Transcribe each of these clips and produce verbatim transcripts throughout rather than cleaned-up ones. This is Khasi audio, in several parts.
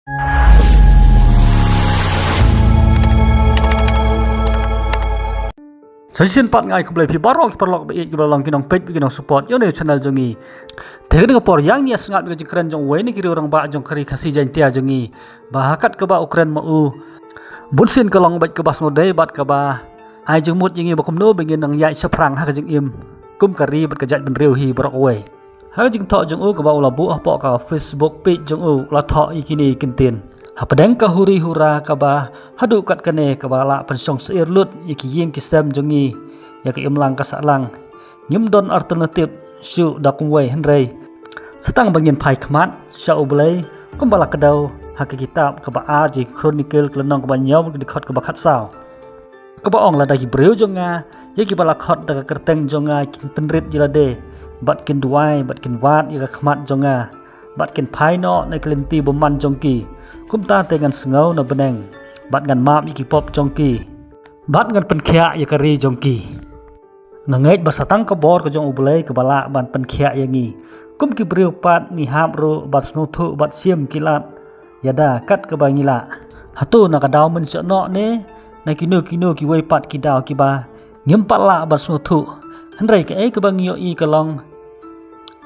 Sa shisien pat nga ai khublei phi baroh ki paralok ba ïeit kiba long ki nongpeit, ki nongsupport ïa une u channel jong ngi. Te kane ka por ïa ngi ïa sngap ïa ka jingkren jong uwei na ki riew rangbah jong ka ri Khasi Jaiñtia jong ngi, ba ha kat kaba u kren ma u, bun sien ka long beit kaba sngewdei bad kaba ai jingmut ïa ngi ba kumno ba ngin nang ïaid shaphrang ha ka jingim kum ka ri bad ka jaitbynriew hi baroh kawei. Ha ka jingthoh jong u kaba u la buh hapoh ka Facebook page jong u, u la thoh ïa kine ki ktien: Hapdeng ka huri hura kaba haduh kat kane kaba lah pynshong syiar lut ïa ki ïing ki sem jong ngi ïa ka imlang ka sahlang, ngim don alternative shuh da kumwei hynrei sa tang ba ngin phai khmat sha U Blei, kumba la kdew ha ka kitab kaba ar jong ki Chronicle, ka lynnong kaba hynñiew, ka dkhot kaba khatsaw, kaba ong: Lada ki briew jong nga, ïa kiba la khot da ka kyrteng jong nga, kin pynrit ïa lade bad kin duwai bad kin wad ïa ka khmat jong nga bad kin phai noh na ki lynti bymman jong ki, kumta te ngan sngew na bneng bad ngan map ïa ki pop jong ki bad ngan pynkhiah ïa ka ri jong ki. Nga ngeit ba sa tang ka bor ka jong U Blei kaba lah ban pynkhiah ïa ngi. Kum ki briew pat ngi hap ruh ban sngewthuh bad shim ki lad ïada kat kaba ngi lah. Hato na ka daw mynshohnoh ne na kino kino kiwei pat ki daw kiba ngim pat lah ban sngewthuh? Hynrei kaei kaba ngi ïohi ka long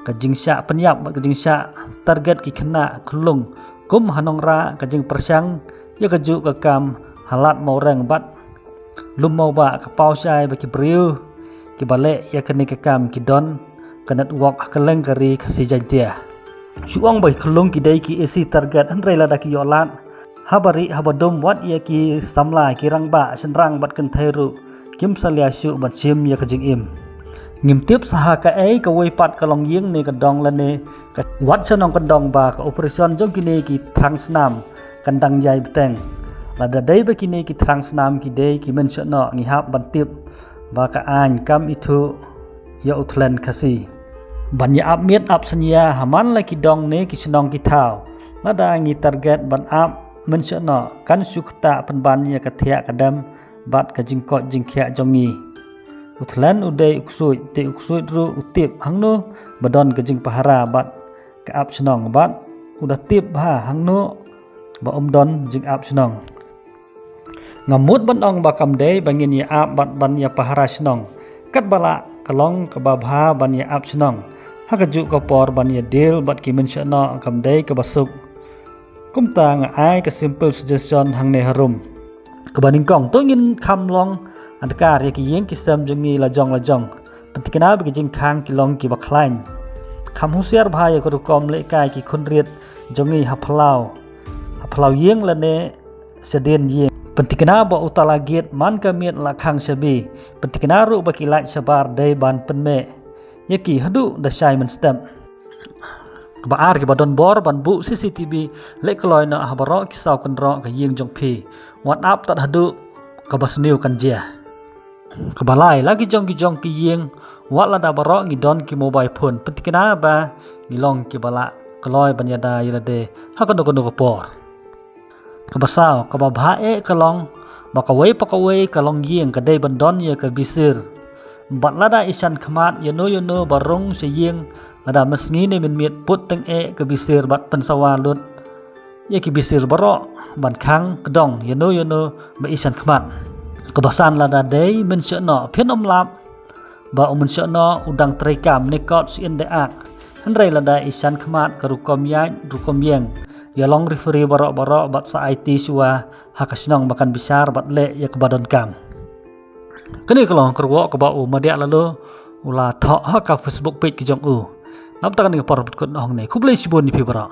ka jingshah pynïap bad ka jingshah target ki khynnah khyllung kum ha Nongrah, ka jingpyrshang ïa kajuh ka kam ha Lad Mawreng bad Lum Mawbah, ka paw shai ba ki briew kiba leh ïa kane ka kam ki don ka network ha kylleng ka ri Khasi Jaiñtia. Shu ong ba ki khyllung ki dei ki easy target, hynrei lada ki ïoh lad, haba rieh haba dum, wat ïa ki samla, ki rangbah shynrang bad kynthei ruh kim salia shuh ban shim ïa ka jingim. Ngim tip sa ha kaei kawei pat ka longïing ne ka dong lane ka wat shnong kyndong ba ka operation jong kine ki thrang snam kan dang ïai bteng. Lada dei ba kine ki thrang snam ki dei ki mynshohnoh, ngi hap ban tip ba ka aiñ kam ithuh ïa u thlen Khasi. Ban ïa ap miet ap synñia ha man la ki dong ne ki shnong ki thaw, lada ngi target ban ap mynshohnoh, kan shu ktah pynban ïa ka thiah ka dem bad ka jingkoit jingkhiah jong ngi. U thlen u dei u ksuid, te u ksuid ruh u tip hangno ba don ka jingpahara bad ka ap shnong, bad u da tip bha hangno ba um don jingap shnong. Nga mut ban ong ba kam dei ba ngin ïa ap bad ban ïa pahara shnong. Katba lah ka long kaba bha ban ïa ap shnong, ha kajuh ka por ban ïa deal bad ki mynshohnoh kam dei kaba suk. Kumta nga ai ka simple suggestion hangne harum. Kaba nyngkong, to ngin kham long adkar ïa ki ïing ki sem jong ngi lajong lajong. Pynthikna ba ki jingkhang ki long kiba khlaiñ. Kham husiar bha ïa ka rukom lehkai ki khun rit jong ngi ha phyllaw, ha phyllaw ïing lane shadien ïing. Pynthikna ba uta la gate man ka miet la khang shabi. Pynthikna ruh ba ki light shabar dei ban pynmeh ïa ki haduh da shai mynstep. Kaba ar, kiba don bor ban buh C C T V leh kloi noh ha baroh ki saw kynroh ka ïing jong phi. Wat ap tad haduh kaba sniew kan jia. Kaba lai, la ki jong ki jong ki ïing, wat lada baroh ngi don ki mobile phone, pynthikna ba ngi long kiba lah kloi ban ïada ïa lade ha kano kano ka por. Kaba saw, kaba bha eh ka long ba kawei pa kawei ka longïing ka dei ban don ïa ka bisir. Bad lada i shan khmat ïano ïano ba rung sha ïing, lada mynsngi ne mynmiet, put teng eh ka bisir bad pynsawa lut ïa ki bisir baroh ban khang kdong ïano ïano ba i shan khmat. Kaba san, lada dei mynshohnoh, phin ym lap ba u mynshohnoh u dang treikam ne kot shu in de ak. Hynrei lada i shan khmat, ka rukom ïaid rukom ïeng, ïa long referee baroh baroh bad sa aiti shuwa ha ka shnong ba kan bishar bad leh ïa kaba donkam. Kane ka long ka rukom kaba u Madiah Laloo u la thoh ha ka Facebook page ka jong u. Namar kata kane ka por ba kut noh hangne. Khublei shibun ïa phi baroh.